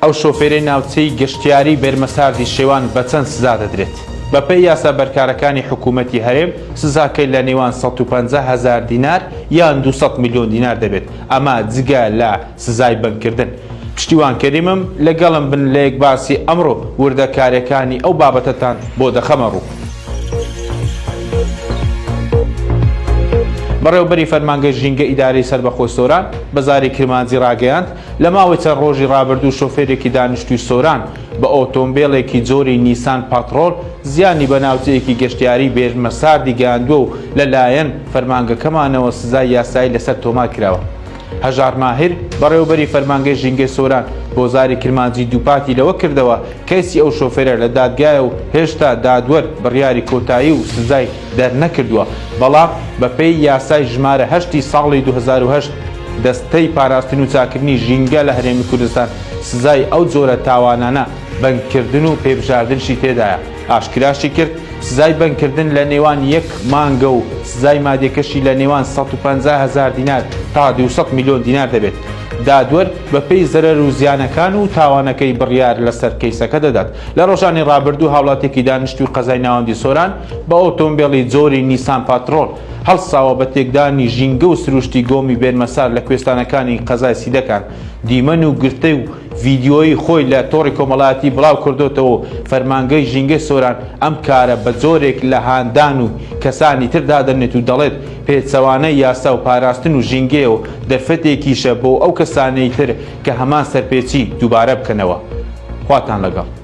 ئەو شۆفێرەی ناوچەی گەشتیاری بێرمەساردی شێوان بە چەند سزا دەدرێت؟ بەپێی یاسا بەرکارەکانی حکوومەتی هەرێم سزاکەی لە نێوان 150 هەزار دینار یان 200 ملیۆن دینار دەبێت، ئەمە جگە لە سزای بەندکردن. پشتیوان کەریمم، لەگەڵم بن لە یەک باسی ئەمڕۆ وردەکاریەکانی ئەو بابەتەتان بۆ دەخەمە ڕوو. بەڕێوەبەری فەرمانگەی ژینگە ئیدارەی سەربەخۆی سۆران بە زاری کرمانجی ڕاگەیاند، لە ماوەی چەند ڕۆژی ڕابردوو شۆفێرێکی دانیشتووی سۆران بە ئۆتۆمبێلێکی جۆری نیسان پاتڕۆڵ زیانی بە ناوچەیەکی گەشتیاری بێرمەساردی گەیاندووە و لەلایەن فەرمانگەکەمانەوە سزای یاسایی لەسەر تۆمار کراوە. هەژار ماهر، بەڕێوەبەری فەرمانگەی ژینگەی سۆران بۆ زاری کرمانجی دووپاتی لەوە کردەوە، کەیسی ئەو شۆفێرە لە دادگایە و هێشتا دادوەر بڕیاری کۆتایی و سزای دەرنەکردووە، بەڵام بەپێی یاسای ژمارە هەشتی ساڵی 2008 دەستەی پاراستن و چاککردنی ژینگە لە هەرێمی کوردستان سزای ئەو جۆرە تاوانانە بەندکردن و پێبژاردنشی تێدایە. ئاشکراشی کرد، سزای بەندکردن لە نێوان یەک مانگە و سزای مادیەکەشی لە نێوان 150 هەزار دینار تا 200 ملیۆن دینار دەبێت. دادوەر بەپێی زەرەر و زیانەکان و تاوانەکەی بڕیار لەسەر کەیسەکە دەدات. لە ڕۆژانی ڕابردوو هاوڵاتیەکی دانیشتووی قەزای ناوەندی سۆران بە ئۆتۆمبێڵی جۆری نیسان پاترۆڵ هەڵساوە بە تێکدانی ژینگە و سروشتی گۆمی بێرمەسار لە کوێستانەکانی قەزای سیدەکان دیمەن و گرتەی و ڤیدیۆیی خۆی لە تۆڕی کۆمەڵایەتی بڵاو کردۆتەوە و فەرمانگەی ژینگەی سۆران ئەم کارە بە جۆرێک لە هاندان و کەسانی تر دادەنێت و دەڵێت پێچەوانەی یاسا و پاراستن و ژینگەیە و دەرفەتێکیشە بۆ ئەو کەسانەی تر کە هەمان سەرپێچی دووبارە بکەنەوە. خواتان لەگەڵ.